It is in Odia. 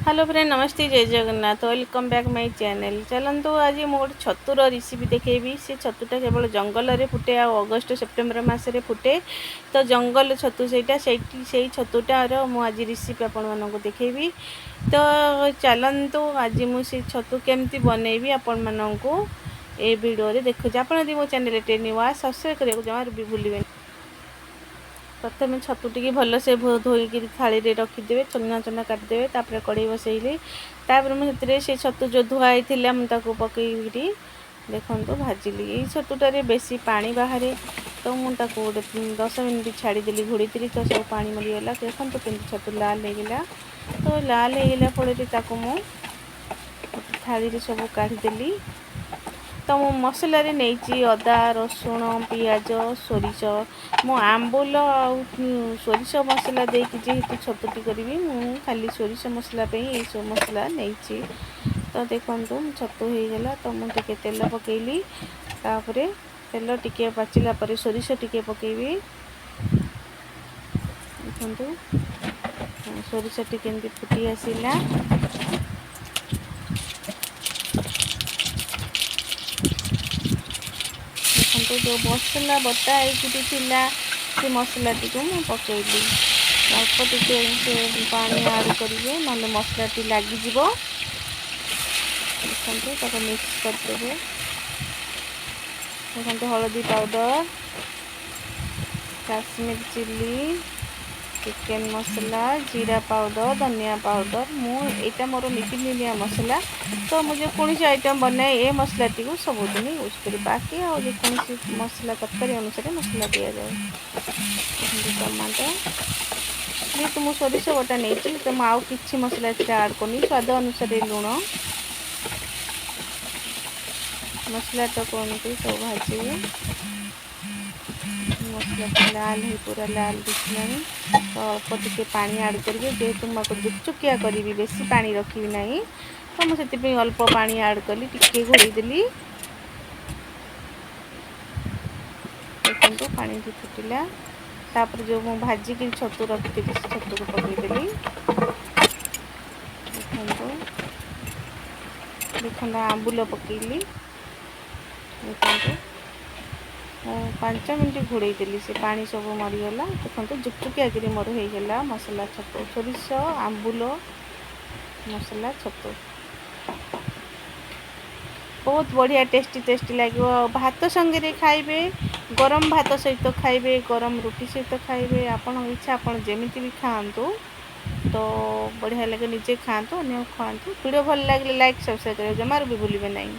ହ୍ୟାଲୋ ଫ୍ରେଣ୍ଡ, ନମସ୍ତେ, ଜୟ Jagannath. Welcome back my channel. ଚାଲନ୍ତୁ, ଆଜି ମୁଁ ଗୋଟେ ଛତୁର ରେସିପି ଦେଖେଇବି। ସେ ଛତୁଟା କେବଳ ଜଙ୍ଗଲରେ ଫୁଟେ ଆଉ ଅଗଷ୍ଟ ସେପ୍ଟେମ୍ବର ମାସରେ ଫୁଟେ। ତ ଜଙ୍ଗଲ ଛତୁ ସେଇଟା। ସେଇଠି ସେଇ ଛତୁଟାର ମୁଁ ଆଜି ରେସିପି ଆପଣମାନଙ୍କୁ ଦେଖେଇବି। ତ ଚାଲନ୍ତୁ, ଆଜି ମୁଁ ସେଇ ଛତୁ କେମିତି ବନେଇବି ଆପଣମାନଙ୍କୁ ଏ ଭିଡ଼ିଓରେ ଦେଖୁଛି। ଆପଣ ଯଦି ମୋ ଚ୍ୟାନେଲରେ ନୂଆ, ସବସ୍କ୍ରାଇବ୍ କରିବାକୁ ଜମାରୁ ବି ଭୁଲିବେନି। ପ୍ରଥମେ ଛତୁ ଟିକେ ଭଲସେ ଧୋଇକିରି ଥାଳିରେ ରଖିଦେବେ, ଚୁନା ଚୁନା କାଟିଦେବେ। ତାପରେ କଢ଼େଇ ବସେଇଲି। ତାପରେ ମୁଁ ସେଥିରେ ସେ ଛତୁ ଯେଉଁ ଧୁଆ ହେଇଥିଲା, ମୁଁ ତାକୁ ପକେଇକିରି ଦେଖନ୍ତୁ ଭାଜିଲି। ଏଇ ଛତୁଟାରେ ବେଶୀ ପାଣି ବାହାରେ, ତ ମୁଁ ତାକୁ ଗୋଟେ 10 ମିନିଟ୍ ଛାଡ଼ିଦେଲି ଘୋଡ଼େଇଥିଲି, ତ ସବୁ ପାଣି ମରିଗଲା। ଦେଖନ୍ତୁ କେମିତି ଛତୁ ଲାଲ ହେଇଗଲା। ତ ଲାଲ ହେଇଗଲା ଫଳରେ ତାକୁ ମୁଁ ଗୋଟେ ଥାଳିରେ ସବୁ କାଢ଼ିଦେଲି। ତ ମୁଁ ମସଲାରେ ନେଇଛି ଅଦା, ରସୁଣ, ପିଆଜ, ସୋରିଷ। ମୁଁ ଆମ୍ବୁଲ ଆଉ ସୋରିଷ ମସଲା ଦେଇକି ଯେହେତୁ ଛତୁଟି କରିବି, ମୁଁ ଖାଲି ସୋରିଷ ମସଲା ପାଇଁ ଏଇସବୁ ମସଲା ନେଇଛି। ତ ଦେଖନ୍ତୁ, ଛତୁ ହେଇଗଲା। ତ ମୁଁ ଟିକେ ତେଲ ପକେଇଲି। ତାପରେ ତେଲ ଟିକେ ପାଚିଲା ପରେ ସୋରିଷ ଟିକେ ପକେଇବି। ଦେଖନ୍ତୁ, ସୋରିଷ ଟିକେ ଏମିତି ଫୁଟି ଆସିଲା। ଦେଖନ୍ତୁ, ଯେଉଁ ମସଲା ବଟା ହେଇକିରି ଥିଲା, ସେ ମସଲାଟିକୁ ମୁଁ ପକେଇଲି। ଅଳ୍ପ ଟିକେ ସେ ପାଣି ଆଡ଼୍ କରିବେ, ନହେଲେ ମସଲାଟି ଲାଗିଯିବ। ଦେଖନ୍ତୁ, ତାକୁ ମିକ୍ସ କରିଦେବେ। ଦେଖନ୍ତୁ, ହଳଦୀ ପାଉଡ଼ର, କାଶ୍ମୀର ଚିଲି, ଚିକେନ୍ ମସଲା, ଜିରା ପାଉଡ଼ର, ଧନିଆ ପାଉଡ଼ର। ମୁଁ ଏଇଟା ମୋର ନିତିଦିନିଆ ମସଲା। ତ ମୁଁ ଯେକୌଣସି ଆଇଟମ୍ ବନାଏ, ଏ ମସଲାଟିକୁ ସବୁଦିନ ୟୁଜ୍ କରେ। ବାକି ଆଉ ଯେକୌଣସି ମସଲା ତରକାରୀ ଅନୁସାରେ ମସଲା ଦିଆଯାଏ। ଟମାଟୋ, ଯେହେତୁ ମୁଁ ସୋରିଷ ବଟା ନେଇଛି, ତ ମୁଁ ଆଉ କିଛି ମସଲା ଏଥିରେ ଆଡ଼୍ କରୁନି। ସ୍ୱାଦ ଅନୁସାରେ ଲୁଣ। ମସଲାଟାକୁ ଏମିତି ସବୁ ଭାଜିବେ। ମସଲାଟା ଲାଲ ହେଇ ପୁରା ଲାଲ ଦିଶିଲାଣି, ତ ଅଳ୍ପ ଟିକେ ପାଣି ଆଡ଼୍ କରିବେ। ଯେହେତୁ ମୁଁ ଆକୁ ଜୁକଜୁକିଆ କରିବି, ବେଶୀ ପାଣି ରଖିବି ନାହିଁ, ତ ମୁଁ ସେଥିପାଇଁ ଅଳ୍ପ ପାଣି ଆଡ଼୍ କଲି। ଟିକେ ଘୋଡ଼େଇ ଦେଲି। ଦେଖନ୍ତୁ, ପାଣିଟି ଫୁଟିଲା। ତାପରେ ଯେଉଁ ମୁଁ ଭାଜିକି ଛତୁ ରଖିଥିଲି, ସେ ଛତୁକୁ ପକାଇଦେଲି। ଦେଖନ୍ତୁ ଦେଖନ୍ତୁ, ଆମ୍ବୁଲ ପକାଇଲି। ଦେଖନ୍ତୁ, ମୁଁ 5 ମିନିଟ୍ ଘୋଡ଼େଇ ଦେଲି, ସେ ପାଣି ସବୁ ମରିଗଲା। ଦେଖନ୍ତୁ, ଜୁକଜୁକିଆ ମୋର ହେଇଗଲା ମସଲା ଛତୁ, ସୋରିଷ ଆମ୍ବୁଲ ମସଲା ଛତୁ। ବହୁତ ବଢ଼ିଆ ଟେଷ୍ଟି ଟେଷ୍ଟି ଲାଗିବ। ଆଉ ଭାତ ସାଙ୍ଗରେ ଖାଇବେ, ଗରମ ଭାତ ସହିତ ଖାଇବେ, ଗରମ ରୁଟି ସହିତ ଖାଇବେ, ଆପଣଙ୍କ ଇଚ୍ଛା, ଆପଣ ଯେମିତି ବି ଖାଆନ୍ତୁ। ତ ବଢ଼ିଆ ଲାଗେ। ନିଜେ ଖାଆନ୍ତୁ, ଅନ୍ୟକୁ ଖୁଆନ୍ତୁ। ଭିଡ଼ିଓ ଭଲ ଲାଗିଲେ ଲାଇକ୍, ସବସ୍କ୍ରାଇବ୍ କରିବାକୁ ଜମାରୁ ବି ଭୁଲିବେ ନାହିଁ।